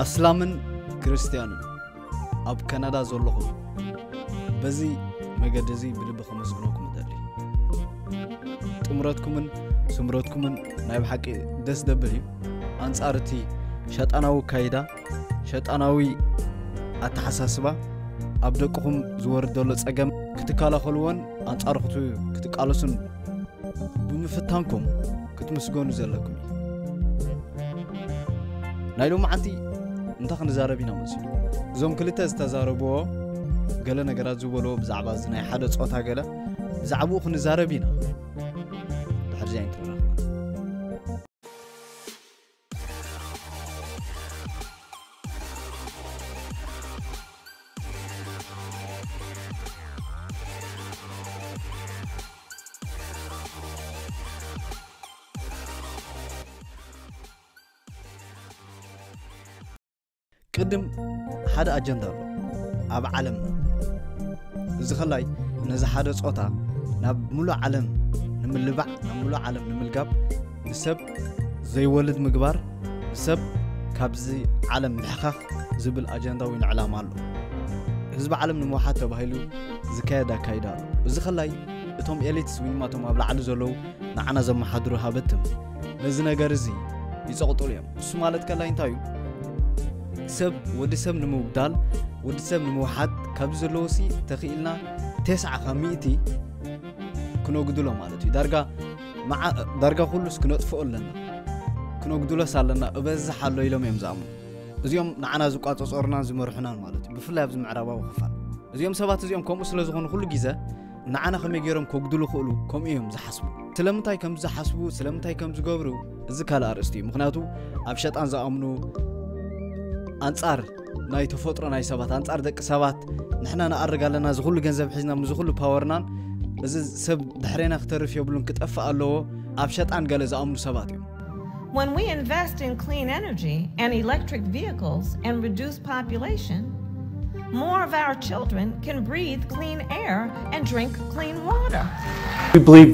ኣስላምን ክርስትያንን ኣብ ካናዳ ዘለኹም፣ በዚ መገዲ እዚ ብልቢ ከመስግነኩም እደሊ። ጥምረትኩምን ስምረትኩምን ናይ ብሓቂ ደስ ደብል እዩ። ኣንጻር እቲ ሸጣናዊ ካይዳ፣ ሸጣናዊ ኣተሓሳስባ፣ ኣብ ደቅኹም ዝወርድ ዘሎ ጸገም ክትከላኸልዎን ኣንጻሩ ክት-፣ ክትቃለሱን ብምፍታንኩም ክትምስገኑ ዘለኩም እዩ። ናይ ሎማዓንቲ እንታይ ክንዛረብ ኢና መሲሉ? እዞም ክልተ ዝተዛረብዎ ገለ ነገራት ዝበልዎ ብዛዕባ እዚ ናይ ሓደ ጾታ ገለ ብዛዕባኡ ክንዛረብ ኢና። ድሕሪ እዚኣ ኣይንተራኸብና። ቅድም ሓደ ኣጀንዳ ኣሎ ኣብ ዓለምና። እዚ ኸላይ ነዚ ሓደ ጾታ ናብ ምሉእ ዓለም ንምልባዕ፣ ናብ ምሉእ ዓለም ንምልጋብ፣ ንሰብ ዘይወልድ ምግባር፣ ንሰብ ካብዚ ዓለም ምሕኻኽ ዝብል ኣጀንዳ ወይ ዕላማ ኣሎ። ህዝቢ ዓለም ንምውሓድ ተባሂሉ ዝካየድ ኣካይዳ ኣሎ። እዚ ኸላይ እቶም ኤሊትስ ወይ ድማ እቶም ኣብ ላዕሊ ዘለዉ ንዓና ዘመሓድሩ ሃበትም ነዚ ነገር እዚ ይጸቕጥሉ እዮም። እሱ ማለት ከላይ እንታይ እዩ? ሰብ፣ ወዲ ሰብ ንምጉዳል፣ ወዲ ሰብ ንምውሓድ ካብ ዘለዎሲ ተኽኢልና ተስዓ ካብ ሚእቲ ክነጉድሎ ማለት እዩ። ዳርጋ መዓ-፣ ዳርጋ ኩሉስ ክነጥፍኦ ኣለና፣ ክነጉድሎስ ኣለና፣ እበዝሕ ኣሎ ኢሎም እዮም ዝኣምኑ። እዚኦም ንዓና ዝቋጸጸሩናን ዝመርሑናን ማለት እዩ፣ ብፍላይ ኣብዚ ምዕራባዊ ክፋል። እዚኦም ሰባት እዚኦም ከምኡ ስለ ዝኾኑ ኩሉ ግዜ ንዓና ከመይ ገይሮም ከጉድሉ ክእሉ ከምኡ እዮም ዝሓስቡ። ስለምንታይ ከም ዝሓስቡ፣ ስለምንታይ ከም ዝገብሩ፣ እዚ ካልእ ኣርእስቲ እዩ። ምኽንያቱ ኣብ ሸጣን ዝኣምኑ፣ ኣንጻር ናይ ተፈጥሮ ናይ ሰባት፣ ኣንጻር ደቂ ሰባት ንሕና ንኣርግ ኣለና፣ እዚ ኩሉ ገንዘብ ሒዝና፣ ምስ ኩሉ ፓወርናን፣ እዚ ሰብ ድሕሬና ክተርፍ የብሉን፣ ክጠፍእ ኣለዎ፣ ኣብ ሸጣን ገለ ዝኣምኑ ሰባት እዮም። When we invest in clean energy and electric vehicles and reduce population, more of our children can breathe clean air and drink clean water. We believe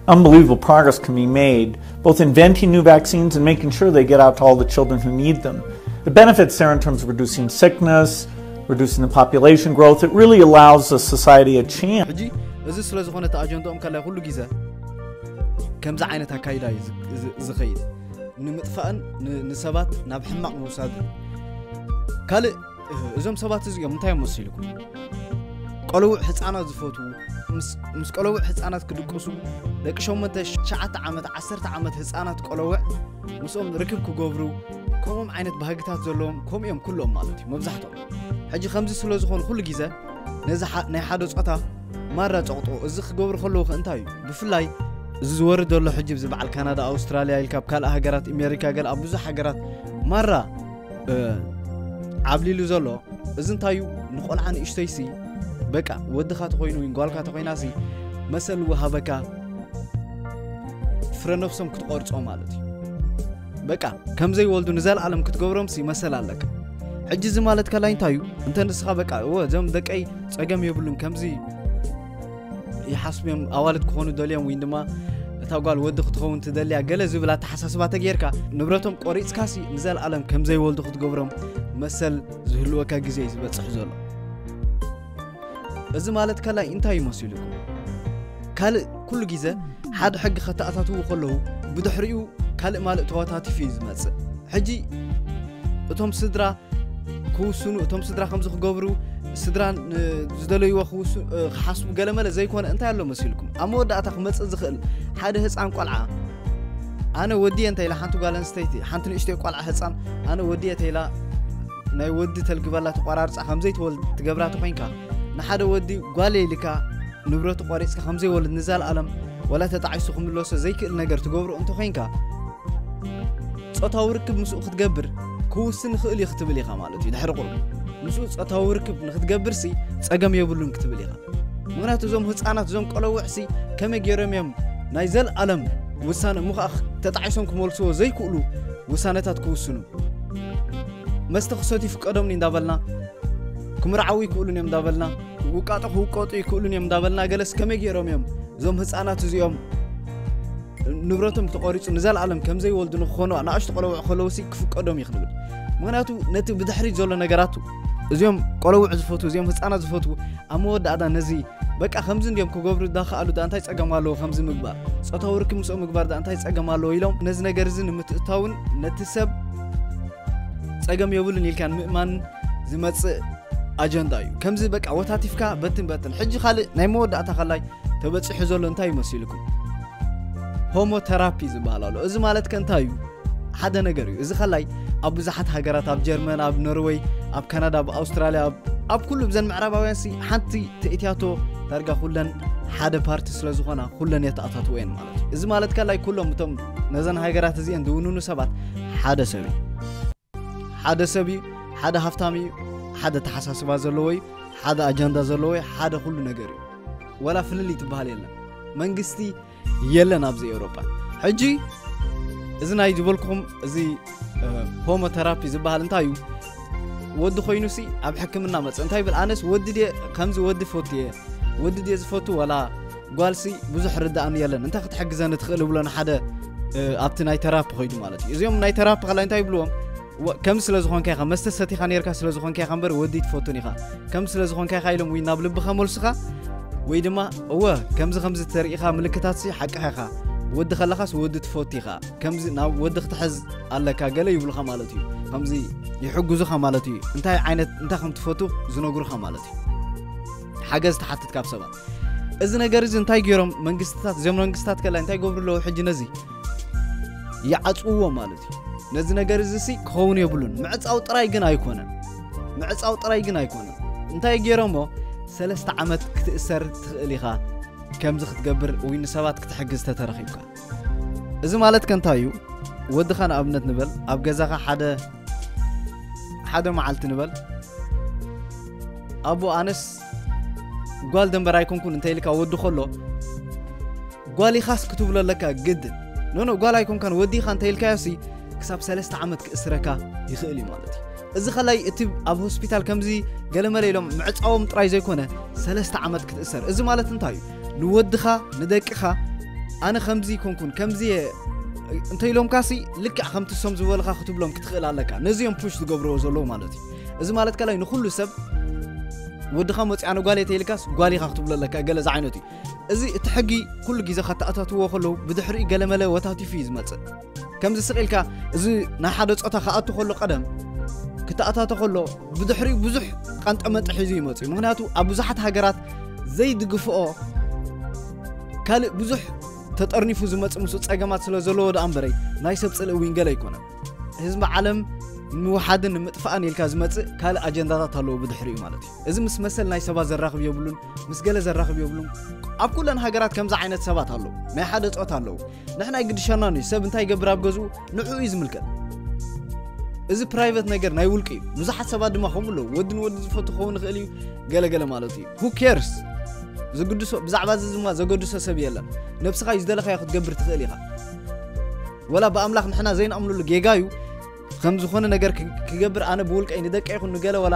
unbelievable progress can be made, both inventing new vaccines and making sure they get out to all the children who need them. It benefits there in terms of reducing sickness, reducing the population growth. It really allows the society a chance. ሕጂ እዚ ስለ ዝኾነ እቲ ኣጀንዳኦም ከላይ ኩሉ ግዜ ከምዚ ዓይነት ኣካይዳ እዩ ዝ-፣ ዝ-፣ ዝኸይድ። ንምጥፋእን ን-፣ ንሰባት ናብ ሕማቕ ምውሳድን። ካልእ፣ እዞም ሰባት እዚኦም እንታይ እዮም መሲልኩም? ቆለውዕ ህፃናት ዝፈትዉ፣ ምስ፣ ምስ ቆለውዕ ህፃናት ክድቅሱ፣ ደቂ ሸሞንተ፣ ትሽዓተ ዓመት፣ ዓሰርተ ዓመት ህፃናት ቆለውዕ ምስኦም ርክብ ክገብሩ፣ ከምኦም ዓይነት ባህግታት ዘለዎም ከምኡ እዮም ኩሎም ማለት እዩ፣ መብዛሕትኦም። ሕጂ ከምዚ ስለ ዝኾኑ ኩሉ ግዜ ነዚ ሓ-፣ ናይ ሓደ ጾታ ማራ ጸቕጥዎ። እዚ ክገብሩ ከለዉ ከ እንታይ እዩ? ብፍላይ እዚ ዝወርድ ዘሎ ሕጂ፣ እዚ በዓል ካናዳ፣ ኣውስትራልያ ኢልካ፣ ኣብ ካልእ ሃገራት፣ ኣሜሪካ፣ ገለ ኣብ ብዙሕ ሃገራት ማራ፣ እ፣ ዓብሊሉ ዘሎ፣ እዚ እንታይ እዩ? ንቆልዓ ንእሽተይሲ፣ በቃ፣ ወድኻ ተኾይኑ ወይ ጓልካ ተኾይናሲ፣ መሰል ወሃበካ፣ ፍረ ነብሶም ክትቆርጾ ማለት እዩ። በቃ፣ ከም ዘይወልዱ ንዘለኣለም ክትገብሮምሲ መሰል ኣለካ። ሕጂ እዚ ማለት ከላይ እንታይ እዩ? እንተ ንስኻ በቃ፣ እወ፣ እዞም ደቀይ ጸገም የብሉን፣ ከምዚ ይሓስቡ እዮም፣ ኣዋልድ ክኾኑ ደልዮም፣ ወይ ድማ እታ ጓል ወዲ ክትኸውን ትደልያ፣ ገለ ዝብል ኣተሓሳስባ ተጌርካ፣ ንብረቶም ቆሪጽካሲ ንዘለኣለም ከም ዘይወልዱ ክትገብሮም መሰል ዝህልወካ ግዜ እዩ ዝበጽሕ ዘሎ። እዚ ማለት ከላይ እንታይ እዩ መሲሉኩም? ካልእ ኩሉ ግዜ ሓደ ሕጊ ከተኣታትዉ ከለዉ፣ ብድሕሪኡ ካልእ ማልእ ተወታቲፉ እዩ ዝመጽእ። ሕጂ እቶም ስድራ ክውስኑ፣ እቶም ስድራ ከምዚ ክገብሩ፣ ስድራ ን-፣ ዝደለይዎ ክውስ-፣ እ፣ ክሓስቡ ገለመለ ዘይኮነ እንታይ ኣሎ መሲልኩም? ኣብ መወዳእታ ክመጽእ ዝኽእል ሓደ ህፃን ቆልዓ፣ ኣነ ወዲ እየ እንተ ኢላ ሓንቲ ጓል ኣንስተይቲ፣ ሓንቲ ንእሽተይ ቆልዓ ህፃን፣ ኣነ ወዲ እየ እንተ ኢላ ናይ ወዲ ተልግበላ ተቆራርፃ ከም ዘይትወልድ ትገብራ ተኾይንካ፣ ንሓደ ወዲ ጓል እየ ኢልካ ንብረቱ ቆሪፅካ ከም ዘይወልድ ንዘለኣለም ወላ ተጣዒሱ ክምለሶ ዘይክእል ነገር ትገብሮ እንተኾይንካ፣ ጾታዊ ርክብ ምስኡ ክትገብር ክውስን ይኽእል እዩ ክትብል ኢኻ ማለት እዩ። ድሕሪ ቁሩብ ምስኡ ጾታዊ ርክብ ንክትገብርሲ ጸገም የብሉን ክትብል ኢኻ። ምኽንያቱ እዞም ህፃናት፣ እዞም ቆለውዕሲ ከመይ ገይሮም እዮም ናይ ዘልኣለም ውሳነ እሞ ኸዓ ተጣዒሶም ክመልስዎ ዘይክእሉ ውሳነታት ክውስኑ? መስተ ክሰትዩ ይፍቀዶም እንዳበልና፣ ክምርዓዉ ይክእሉን እዮም እንዳበልና፣ ክውቃጡ ክውቀጡ ይክእሉን እዮም እንዳበልና፣ ገለስ ከመይ ገይሮም እዮም እዞም ህፃናት እዚኦም ንብረቶም ተቆሪፁ ንዘለኣለም ከም ዘይወልዱ ንክኾኑ ንኣሽቱ ቆለውዕ ከለውሲ ክፍቀዶም እዩ ክንብል? ምክንያቱ ነቲ ብድሕሪት ዘሎ ነገራቱ እዚኦም ቆለውዕ ዝፈትዉ፣ እዚኦም ህፃናት ዝፈትዉ፣ ኣብ መወዳእታ ነዚ በቃ ከምዚ እንዲኦም ክገብሩ እንዳኸኣሉ ዳ እንታይ ፀገም ኣለዎ ከምዚ ምግባር፣ ፆታዊ ርክብ ምስኦም ምግባር ዳ እንታይ ፀገም ኣለዎ ኢሎም ነዚ ነገር እዚ ንምትእታውን ነቲ ሰብ ፀገም የብሉን ኢልካ ንምእማን ዝመፅእ ኣጀንዳ እዩ። ከምዚ በቃ ወታቲፍካ በትን በትን። ሕጂ ካልእ ናይ መወዳእታ ከላይ ተበፂሑ ዘሎ እንታይ ይመስልኩም? ሆሞ ተራፒ ዝበሃል ኣሎ። እዚ ማለት ከ እንታይ እዩ? ሓደ ነገር እዩ። እዚ ከላይ ኣብ ብዙሓት ሃገራት፣ ኣብ ጀርመን፣ ኣብ ኖርወይ፣ ኣብ ካናዳ፣ ኣብ ኣውስትራልያ፣ ኣብ ኩሉ ብዘን ምዕራባውያን ሲ ሓንቲ ተእትያቶ ዳርጋ ኩለን ሓደ ፓርቲ ስለ ዝኾና ኩለን የተኣታትወየን ማለት እዩ። እዚ ማለት ከላይ ኩሎም እቶም ነዘን ሃገራት እዚአን ዝውንኑ ሰባት ሓደ ሰብ እዩ። ሓደ ሰብ እዩ፣ ሓደ ሃፍታም እዩ፣ ሓደ ተሓሳስባ ዘለዎ እዩ፣ ሓደ ኣጀንዳ ዘለዎ እዩ፣ ሓደ ኩሉ ነገር እዩ። ወላ ፍልልይ ትበሃል የለን። መንግስቲ የለን ኣብዚ ኤውሮጳ። ሕጂ እዚ ናይ ዝበልኩኹም እዚ ሆሞ ተራፒ ዝበሃል እንታይ እዩ? ወዲ ኮይኑሲ ኣብ ሕክምና መጽእ እንታይ ይብል? ኣነስ ወዲ ድየ ከምዚ ወዲ ፈቱ እየ፣ ወዲ ድየ ዝፈቱ ወላ ጓልሲ ብዙሕ ርዳእን የለን፣ እንታይ ክትሕግዘኒ ትኽእል ይብሎ ንሓደ ኣብቲ ናይ ተራፒ ኮይዱ ማለት እዩ። እዚኦም ናይ ተራፒ ከላይ እንታይ ይብልዎም? ከምዚ ስለ ዝኾንካ ኢኻ፣ መስተ ሰቲኻ ነርካ ስለ ዝኾንካ ኢኻ እምበር ወዲ ትፈቱን ኢኻ፣ ከምዚ ስለ ዝኾንካ ኢኻ ኢሎም ወይ ናብ ልብኻ መልስኻ ወይ ድማ እወ ከምዚ ከምዚ ተርኢኻ ምልክታትሲ ሓቅኻ ኢኻ፣ ወዲ ከለኻስ ወዲ ትፈቱ ኢኻ፣ ከምዚ ናብ ወዲ ክትሕዝ ኣለካ ገለ ይብሉኻ ማለት እዩ። ከምዚ ይሕግዙኻ ማለት እዩ። እንታይ ዓይነት እንታይ ከም ትፈቱ ዝነግሩኻ ማለት እዩ። ሓገዝ ትሓትት ካብ ሰባት። እዚ ነገር እዚ እንታይ ገይሮም መንግስትታት፣ እዚኦም መንግስትታት ከላ እንታይ ይገብሩ ኣለዉ? ሕጂ ነዚ ይዓጽውዎ ማለት እዩ። ነዚ ነገር እዚ ሲ ክኸውን የብሉን። ምዕጻው ጥራይ ግን ኣይኮነን። ምዕጻው ጥራይ ግን ኣይኮነን። እንታይ ገይሮሞ? ሰለስተ ዓመት ክትእሰር ትኽእል ኢኻ። ከምዚ ክትገብር ወይ ንሰባት ክትሕግዝ ተተረኺብካ። እዚ ማለት ከ እንታይ እዩ? ወድኻ ንኣብነት ንበል ኣብ ገዛኻ ሓደ ሓደ መዓልቲ ንበል ኣቦ ኣነስ ጓል ደንበር ኣይኮንኩን እንተ ኢልካ ወዲ ከሎ ጓል ኢኻስ ክትብሎ ኣለካ ግድን። ኖኖ ጓል ኣይኮንካን ወዲ ኢኻ እንተ ኢልካዮሲ ክሳብ ሰለስተ ዓመት ክእስረካ ይኽእል እዩ ማለት እዩ። እዚ ከላይ እቲ ኣብ ሆስፒታል ከምዚ ገለመለ ኢሎም ምዕጻዎም ጥራይ ዘይኮነ ሰለስተ ዓመት ክትእሰር። እዚ ማለት እንታይ እዩ? ንወድኻ ንደቅኻ ኣነ ከምዚ ይኮንኩን ከምዚ እየ እንተ ኢሎምካሲ ልክዕ ከምቲ ሶም ዝበልኻ ክትብሎም ክትኽእል ኣለካ። ነዚ እዮም ፑሽ ዝገብርዎ ዘለዉ ማለት እዩ። እዚ ማለት ከላይ ንኹሉ ሰብ ወድኻ መፂኣ ንጓል እየ ተይልካስ ጓል ኢኻ ክትብሎ ኣለካ ገለ ዝዓይነቱ እዩ። እዚ እቲ ሕጊ ኩሉ ግዜ ከተኣታትዎ ከለዉ ብድሕሪኡ ገለመለ ወታቲፉ እዩ ዝመፅእ። ከምዚ ስቕ ኢልካ እዚ ናይ ሓደ ፆታ ክኣቱ ከሎ ቀደም ክተኣታቶ ከሎ ብድሕሪኡ ብዙሕ ቀንጠመንጢ ሒዙ ይመፅእ እዩ። ምክንያቱ ኣብ ብዙሓት ሃገራት ዘይድግፍኦ ካልእ ብዙሕ ተጠርኒፉ ዝመፅእ ምስኡ ፀገማት ስለ ዘለዎ ደኣ እምበረይ ናይ ሰብ ፅልኢ እውን ገለ ኣይኮነን። ህዝቢ ዓለም ንምውሓድን ንምጥፋእን ኢልካ ዝመፅእ ካልእ ኣጀንዳታት ኣለዎ ብድሕሪኡ ማለት እዩ። እዚ ምስ መሰል ናይ ሰባት ዘራኽብ የብሉን፣ ምስ ገለ ዘራኽብ የብሉን። ኣብ ኩለን ሃገራት ከምዚ ዓይነት ሰባት ኣለዉ፣ ናይ ሓደ ፆታ ኣለዉ። ንሕና ኣይግድሸናን እዩ ሰብ እንታይ ይገብር ኣብ ገዝኡ ንዕኡ እዩ ዝምልከት። እዚ ፕራይቨት ነገር ናይ ውልቂ እዩ። ብዙሓት ሰባት ድማ ከምኡ ኣለዉ። ወዲ ንወዲ ዝፈቱ ክኸውን ይኽእል እዩ፣ ገለገለ ማለት እዩ። Who cares? ዝግድሶ ብዛዕባ እዚ ድማ ዘገድሶ ሰብ የለን። ነብስኻ እዩ ዝደለኻዮ ክትገብር ትኽእል ኢኻ። ወላ ብኣምላኽ ንሕና ዘይንኣምነሉ ጌጋ እዩ። ከም ዝኾነ ነገር ክ- ክገብር ኣነ ብውልቀይ ንደቀ ይኹን ንገለ ወላ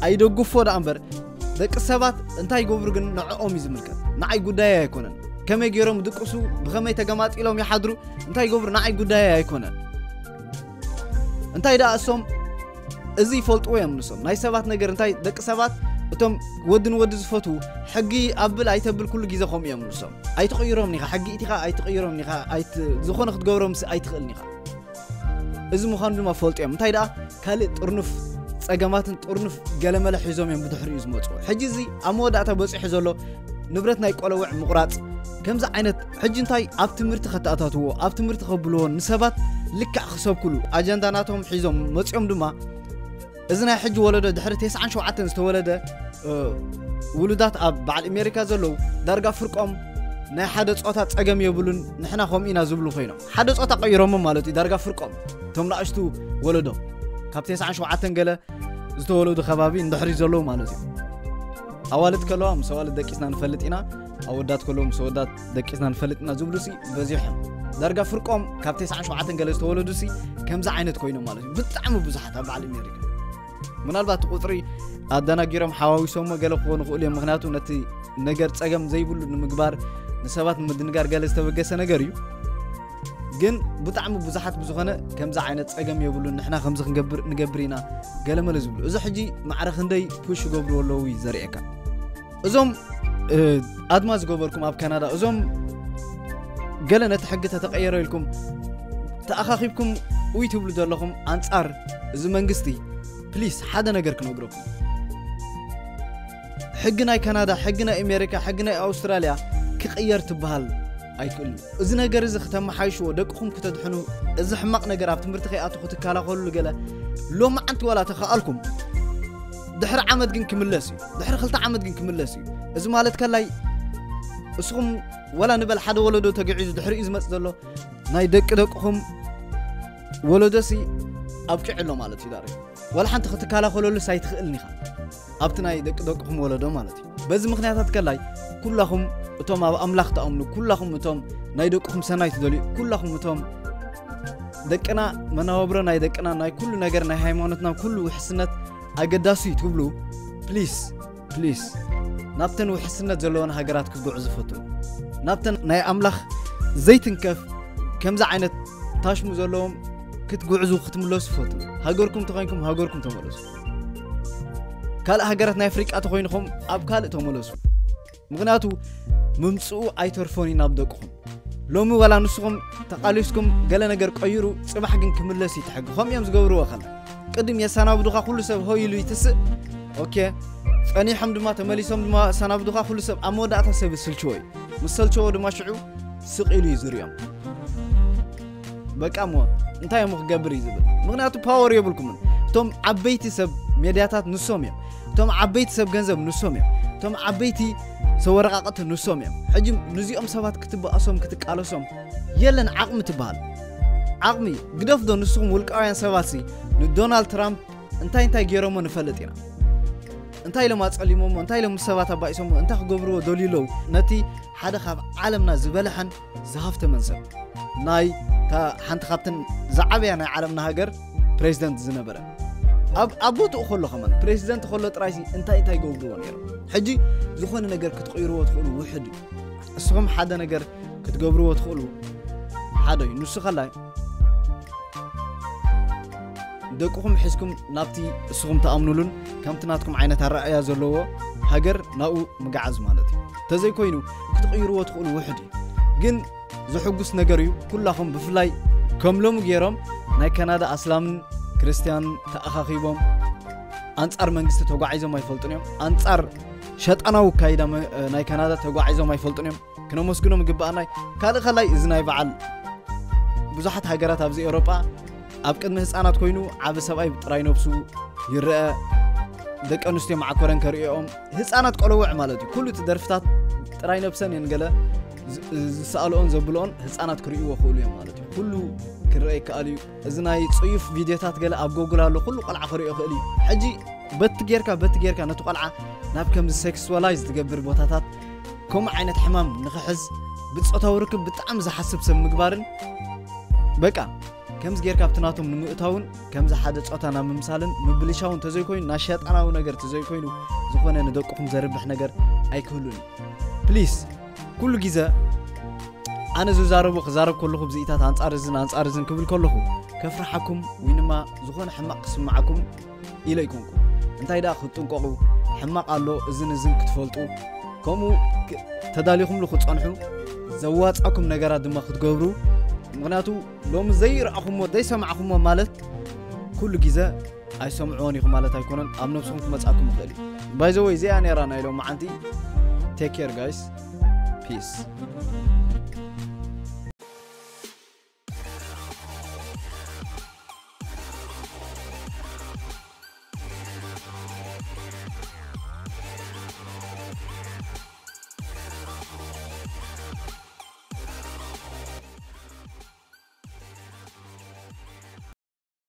ኣይደግፎ ደኣ እምበር ደቂ ሰባት እንታይ ይገብሩ ግን ንዕኦም እዩ ዝምልከት። ንዓይ ጉዳይ ኣይኮነን። ከመይ ገይሮም ድቅሱ ብኸመይ ተገማጢሎም ይሓድሩ እንታይ ይገብሩ ንዓይ ጉዳይ ኣይኮነን። እንታይ ደኣ እሶም እዚ ይፈልጥዎ እዮም ንሶም ናይ ሰባት ነገር እንታይ ደቂ ሰባት እቶም ወዲ ንወዲ ዝፈትዉ ሕጊ ኣብል ኣይተብል ኩሉ ግዜ ከምኡ እዮም ንሶም ኣይትቕይሮም ኒኻ ሕጊ ኢቲኻ ኣይትቕይሮም ኒኻ ኣይት- ዝኾነ ክትገብሮም ስ- ኣይትኽእል ኒኻ። እዚ ምዃኑ ድማ ፈልጡ እዮም። እንታይ ደኣ ካልእ ጥርኑፍ ጸገማትን ጥርኑፍ ገለመለ ሒዞም እዮም ብድሕሪኡ ዝመጽኡ። ሕጂ እዚ ኣብ መወዳእታ በጺሑ ዘሎ ንብረት ናይ ቆለውዕ ምቑራጽ ከምዚ ዓይነት ሕጂ እንታይ ኣብ ትምህርቲ ከተኣታትዎ ኣብ ትምህርቲ ከብልዎ ንሰባት ልክዕ ክሰብኩሉ ኣጀንዳ ናቶም ሒዞም መጺኦም ድማ እዚ ናይ ሕጂ ወለዶ ድሕሪ ተስዓን ሸውዓተን ዝተወለደ ውሉዳት ኣብ በዓል ኣሜሪካ ዘለዉ ዳርጋ ፍርቆም ናይ ሓደ ጾታ ጸገም የብሉን ንሕና ከምኡ ኢና ዝብሉ ኮይኖም ሓደ ጾታ ቀይሮሞ ማለት እዩ ዳርጋ ፍርቆም እቶም ንኣሽቱ ወለዶ ካብ ተስዓን ሸውዓተን ገለ ዝተወለዱ ከባቢ እንድሕሪ ዘለዉ ማለት እዩ ኣዋልድ ከለዋ ምስ ኣዋልድ ደቂስና ንፈልጥ ኢና ኣወዳት ከለዉ ምስ ኣወዳት ደቂስና ንፈልጥ ኢና ዝብሉ ሲ በዚሖም ዳርጋ ፍርቆም ካብ ተስዓን ሸውዓተን ገለ ዝተወለዱ ሲ ከምዚ ዓይነት ኮይኖም ማለት እዩ ብጣዕሚ ብዙሓት ኣብ በዓል ኣሜሪካ ምናልባት ቁፅሪ ኣደናጊሮም ሓዋዊሶሞ ገለ ክኾኑ ክእሉ እዮም ምክንያቱ ነቲ ነገር ፀገም ዘይብሉ ንምግባር ንሰባት ንምድንጋር ገለ ዝተበገሰ ነገር እዩ ግን ብጣዕሚ ብዙሓት ብዝኾነ ከምዚ ዓይነት ጸገም የብሉን፣ ንሕና ከምዚ ክንገብር ንገብር ኢና ገለመለ ዝብሉ። እዚ ሕጂ ማዕረ ክንደይ ፑሽ ይገብሩ ኣለዉ እዩ ዘርእየካ። እዞም ኣድማ ዝገበርኩም ኣብ ካናዳ፣ እዞም ገለ ነቲ ሕጊ ተተቐየረ ኢልኩም ተኣኻኺብኩም ውይ ትብሉ ዘለኹም ኣንጻር እዚ መንግስቲ፣ ፕሊስ ሓደ ነገር ክነግረኩም። ሕጊ ናይ ካናዳ፣ ሕጊ ናይ ኣሜሪካ፣ ሕጊ ናይ ኣውስትራልያ ክቕየር ትበሃል ኣይክእልን። እዚ ነገር እዚ ክተመሓይሽዎ፣ ደቅኹም ክተድሕኑ፣ እዚ ሕማቕ ነገር ኣብ ትምህርቲ ከይኣቱ ክትከላኸሉ ገለ ሎማዓንቲ ዋላ ተኸኣልኩም ድሕሪ ዓመት ግን ክምለስ እዩ። ድሕሪ ክልተ ዓመት ግን ክምለስ እዩ። እዚ ማለት ከላይ እስኹም ዋላ ንበል ሓደ ወለዶ ተገዒዙ ድሕሪኡ ዝመጽእ ዘሎ ናይ ደቂ ደቅኹም ወለዶሲ ኣብቂዑ ኣሎ ማለት እዩ። ዳርግ ዋላ ሓንቲ ክትከላኸለሉስ ኣይትኽእልን ኢኻ ኣብቲ ናይ ደቂ ደቅኹም ወለዶ ማለት እዩ። በዚ ምኽንያታት ከላይ ኩላኹም እቶም ኣብ ኣምላኽ ትኣምኑ፣ ኩላኹም እቶም ናይ ደቅኹም ሰናይ ትደልዩ፣ ኩላኹም እቶም ደቅና መናወብሮ ናይ ደቅና ናይ ኩሉ ነገር ናይ ሃይማኖትና ኩሉ ውሕስነት ኣገዳሲ እዩ ትብሉ፣ ፕሊስ ፕሊስ ናብተን ውሕስነት ዘለወን ሃገራት ክትጉዕዙ ፈትኑ። ናብተን ናይ ኣምላኽ ዘይትንከፍ ከምዚ ዓይነት ታሽሙ ዘለዎም ክትጉዕዙ ክትምለሱ ፈትኑ። ሃገርኩም ተኾይንኩም ሃገርኩም ተመለሱ። ካልእ ሃገራት ናይ ኣፍሪቃ ተኾይንኹም ኣብ ካልእ ተመለሱ። ምኽንያቱ ምምፅኡ ኣይተርፎን እዩ ናብ ደቅኹም። ሎሚ ዋላ ንስኹም ተቓሊስኩም ገለ ነገር ቀይሩ፣ ጽባሕ ግን ክምለስ እዩ እቲ ሕጊ። ከምኡ እዮም ዝገብርዎ። ከላ ቅድም የሰናብዱኻ፣ ኩሉ ሰብ ሆይ ኢሉ ይትስእ። ኦኬ፣ ጸኒሖም ድማ ተመሊሶም ድማ ኣሰናብዱኻ፣ ኩሉ ሰብ ኣብ መወዳእታ ሰብ ይስልችዎ እዩ። ምስ ሰልችዎ ድማ ሽዑ ስቕ ኢሉ እዩ ዝርእዮም። በቃ እሞ እንታይ እሞ ክገብር እዩ ዝብል። ምኽንያቱ ፓወር የብልኩምን። እቶም ዓበይቲ ሰብ ሜድያታት ንሶም እዮም። እቶም ዓበይቲ ሰብ ገንዘብ ንሶም እዮም። እቶም ዓበይቲ ሰብ ወረቃቅቲ ንሶም እዮም። ሕጂ ንዚኦም ሰባት ክትበኣሶም ክትቃለሶም የለን። ዓቕሚ ትበሃል ዓቕሚ ግደፍ ዶ። ንስኹም ውልቃውያን ሰባት ሲ ንዶናልድ ትራምፕ እንታይ እንታይ ገይሮሞ ንፈልጥ ኢና። እንታይ ኢሎም ኣጸሊሞሞ፣ እንታይ ኢሎም ምስ ሰባት ኣባኢሶሞ፣ እንታይ ክገብርዎ ደልዩ ኣለዉ? ነቲ ሓደ ካብ ዓለምና ዝበለሐን ዝሃፍተመን ሰብ፣ ናይ እታ ሓንቲ ካብተን ዝዓበያ ናይ ዓለምና ሃገር ፕሬዚደንት ዝነበረ፣ ኣብ ኣብ ቦትኡ ከሎ ከማን ፕሬዚደንት ከሎ ጥራይሲ እንታይ እንታይ ይገብርዎ ነይሮም። ሕጂ ዝኾነ ነገር ክትቕይርዎ ትኽእሉ ውሕድ እዩ። እስኹም ሓደ ነገር ክትገብርዎ ትኽእሉ ሓደ እዩ። ንሱ ከላይ ደቅኹም ሒዝኩም ናብቲ እስኹም ትኣምኑሉን ከምቲ ናትኩም ዓይነት ኣረኣእያ ዘለዎ ሃገር ናብኡ ምግዓዝ ማለት እዩ። እንተዘይኮይኑ ክትቕይርዎ ትኽእሉ ውሕድ እዩ። ግን ዘሕጉስ ነገር እዩ። ኩላኹም ብፍላይ ከም ሎሚ ገይሮም ናይ ካናዳ ኣስላምን ክርስትያንን ተኣኻኺቦም ኣንጻር መንግስቲ ተጓዒዞም ኣይፈልጡን እዮም። ኣንጻር ሸጣናዊ ኣካይዳ መ-፣ ናይ ካናዳ ተጓዒዞም ኣይፈልጡን እዮም። ክነመስግኖም ይግባኣና እዩ። ካልእ ከላይ እዚ ናይ በዓል ብዙሓት ሃገራት ኣብዚ ኤውሮጳ ኣብ ቅድሚ ህፃናት ኮይኑ ዓቢ ሰብኣይ ጥራይ ነብሱ ይረአ፣ ደቂ ኣንስትዮ ማዓኮረን ከርእኦም ህፃናት ቆለውዕ ማለት እዩ። ኩሉ እቲ ደርፍታት ጥራይ ነብሰን እየን ገለ ዝ-፣ ዝሰኣልኦን ዘብልኦን ህፃናት ክርእይዎ ክእሉ እዮም ማለት እዩ። ኩሉ ክረአ ይከኣል እዩ። እዚ ናይ ጽዩፍ ቪድዮታት ገለ ኣብ ጎግል ኣሎ፣ ኩሉ ቆልዓ ክርእዮ ክእል እዩ። ሕጂ በቲ ጌርካ በቲ ጌርካ ነቲ ቆልዓ ናብ ከምዚ ሴክስዋላይዝ ትገብር ቦታታት ከምኡ ዓይነት ሕማም ንኽሕዝ ብጾታዊ ርክብ ብጣዕሚ ዝሓስብ ሰብ ምግባርን በቃ ከምዚ ጌርካ ኣብቲ ናቶም ንምእታውን ከምዚ ሓደ ጾታ ናብ ምምሳልን ምብልሻውን ተዘይኮይኑ ናብ ሸጣናዊ ነገር ተዘይኮይኑ ዝኾነ ንደቅኹም ዘርብሕ ነገር ኣይክህሉን እዩ። ፕሊስ ኩሉ ግዜ ኣነ ዝዛረቦ ክዛረብ ከለኹ ብዚኢታት ኣንጻር እዝን ኣንጻር እዝን ክብል ከለኹ ከፍርሓኩም ወይ ድማ ዝኾነ ሕማቕ ክስምዓኩም ኢለ ኣይኮንኩ። እንታይ ደኣ ክትጥንቀቑ ሕማቕ ኣሎ እዝን እዝን ክትፈልጡ ከምኡ ክ-፣ ተዳሊኹምሉ ክትጸንሑ ዘዋጻኩም ነገራት ድማ ክትገብሩ። ምኽንያቱ ሎሚ ዘይረኣኹሞ ዘይሰማዕኹሞ ማለት ኩሉ ግዜ ኣይሰምዕዎን ኢኹም ማለት ኣይኮነን፣ ኣብ ነብስኹም ክመጻኩም ይኽእል እዩ። ባይ ዘ ወይ እዚኣ ነይራ ናይ ሎማዓንቲ። ቴክ ኬር ጋይስ፣ ፒስ።